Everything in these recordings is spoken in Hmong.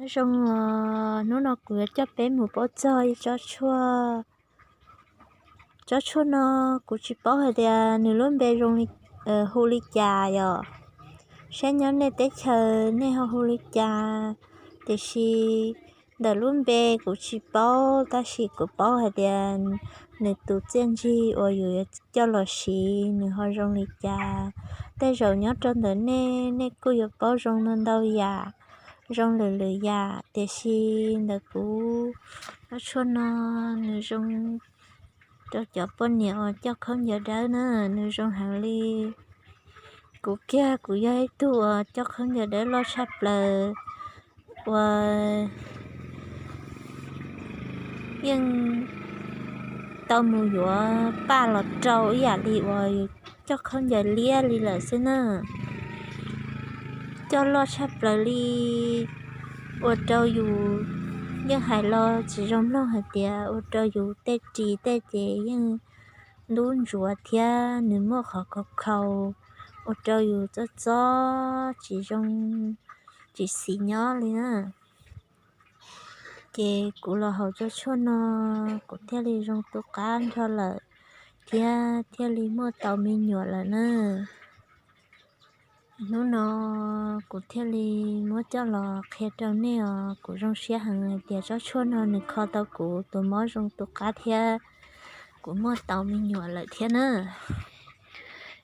Nyob zoo, hnub no kuv yuav coj peb mus paub txog ib tsob tshuaj. Tsob tshuaj no kuv tsis paub hais tias nws lub npe zoo li, hu li cas yom. Saib nyob nej teb chaws nej ho hu li cas, tiam sis ntawm lub npe kuv tsis paub, tab sis kuv paub hais tias nws tus txiaj ntsig uas yus yuav coj los siv nws ho zoo li cas. Tej zaum nyob rau ntawm nej, nej kuj yuav paub zoo ntau ntau yam, zoo lwm lwm yam, tiam sis ntawm kuv, tsob tshuaj no nws zoo rau cov poj niam uas coj khaub ncaws dawb na, nws zoo heev li. Kuv kiag kuv yog ib tug uas coj khaub ncaws dawb loj tshaj plaws, uas yeej tau mus yuav paj los rau ib yam li uas yus coj khaub ncaws liab li lawm xwb na. Coj loj tshaj plaws li, ua rau yus yeej hais los tsis zoo mloog hais tias ua rau yus tej ris tej ces yeej ntub ntsuav thiab nws muaj qhov khaus khaus, ua rau yus txob txob tsis zoo, tsis xis nyob li na. Ces kuv los haus tsob tshuaj no, kuv thiaj li zoo tu qab nrho lawm thiab thiaj li muaj tau me nyuam lawm na. Hnub no kuv thiaj li muab coj los qhia rau nej os, kuv zoo siab heev hais tias tsob tshuaj no nws kho tau kuv tus mob zoo tu qab thiab kuv muaj tau me nyuam lawm thiab na.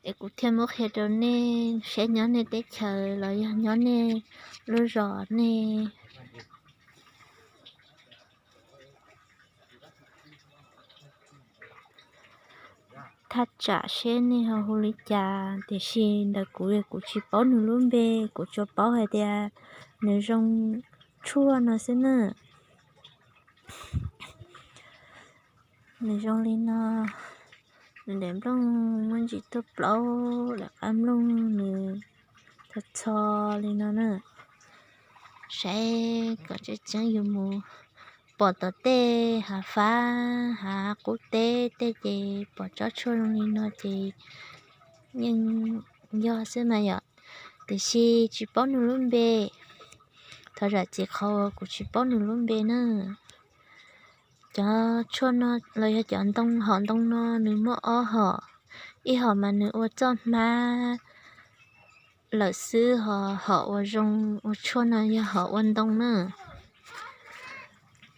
Es kuv thiaj muab qhia rau nej saib nyob nej teb chaws los yog nyob nej lub zos nej thaj tsam seb nej ho hu li cas, tiam sis ntawm kuv kuv tsis paub nws lub npe, kuv tsuas paub hais tias nws zoo tshuaj no xwb na. Nws zoo li no, nws daim nplooj muaj ntsis tuaj plaub, daim qab nplooj nws txho txho li no na. Saib kom tseeb tseeb yus mus pom tom tej hav fab hav qub teb tej ces pom tsob tshuaj zoo li no ces yeej yog xwb mas yom, tiam sis tsis paub nws lub npe. Thov zam txim qhov uas kuv tsis paub nws lub npe na. Cov tshuaj no los yog cov ntoo, hom ntoo no nws muaj ob hom, ib hom mas nws ua txoj hmab lawm xwb, ho hom uas zoo ua tshuaj no yog hom ua ntoo na.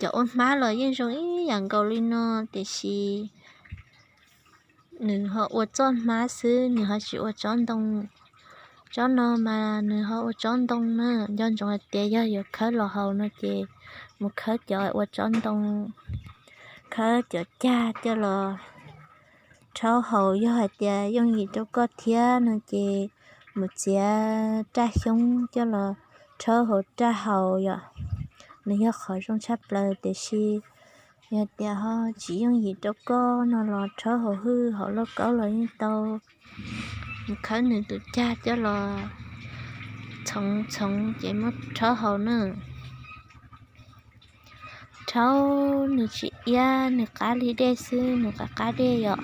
Cov ua hmab los yeej zoo ib yam nkaus li no, tiam sis nws ho ua txoj hmab xwb, nws ho tsis ua tsob ntoo. Tsob no mas nws ho ua tsob ntoo na, nco ntsoov hais tias yog yuav khawb los haus no ces mus khawb cov ua tsob ntoo, khawb cov cag coj los rhaub haus. Yog hais tias yooj yim rau koj thiab no ces mus txiav raj xyoob coj los rhaub hauv raj haus yom, nws yog qhov zoo tshaj plaws. Tiam sis yog tias ho tsis yooj yim rau koj no los rhaub hauv hwj hauv lauj kaub los yeej tau. Mus khawb nws tus cag coj los txhoov txhoov ces muab rhaub haus na. Rhaub nws tsis iab, nws qab li dej xwb, nws qab qab dej yom.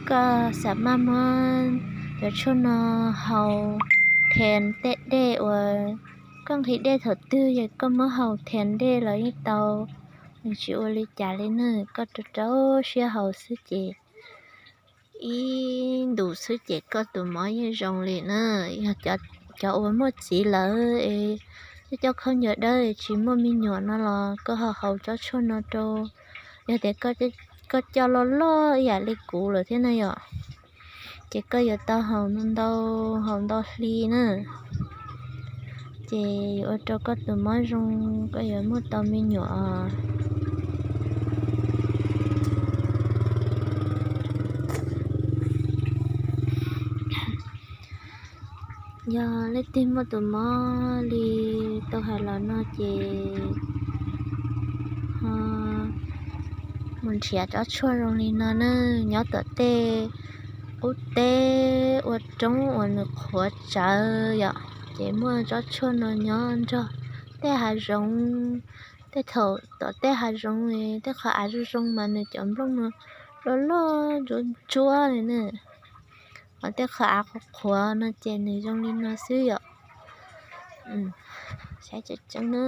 Koj xav maj muab cov tshuaj no haus then tej dej uas koj nqhis dej thaum twg ces koj muab haus then dej los yeej tau, nws tsis ua li cas li na. Koj rau rau siab haus xwb ces ib ntus xwb ces koj tus mob yeej zoo li na. Yog cov uas muaj txiv lawm es coj khaub ncaws dawb tsis muaj me nyuam no los koj ho haus tsob tshuaj no rau. Yog tias koj coj loj loj ib yam li kuv lawm thiab na yom, ces koj yuav tau haus ntau, haus ntau hli na, ces yuav ua rau koj tus mob zoo, koj yuav muaj tau me nyuam. Yog leej twg muaj tus mob li tau hais los no ces ho mus nrhiav tsob tshuaj zoo li no na, nyob tom tej qub teb ua roob uas nws qhuav tsawv yom, ces muaj tsob tshuaj no nyob nrog tej hav zoov. Tej thaum tom tej hav zoov, tej qhov av zoo zoo mas nws cov nplooj no loj loj ntsuab ntsuab li na. Ho tej qhov av qhuav qhuav no ces nws zoo li no xwb yom. Saib tseeb tseeb na,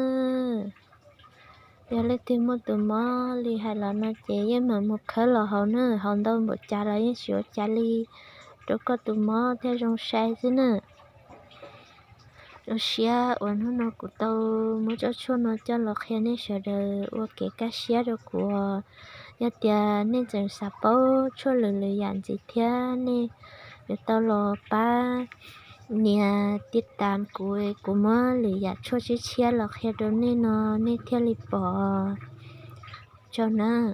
yog leej twg muaj tus mob li hais los no ces yeej mam mus khawb los haus na, haus ntau npaum cas los yeej tsis ua cas li rau koj tus mob thiab, zoo sai xwb na. Zoo siab uas hnub no kuv tau muab tsob tshuaj no coj los qhia nej sawv daws ua kev kaj siab rau kuv. Yog tias nej tseem xav paub tshuaj lwm lwm yam ntxiv thiab nej yuav tau los pab nias tij tas kuv, kuv muab lwm yam tshuaj tshiab tshiab los qhia rau nej no nej thiaj li pom. Tsaug nawb.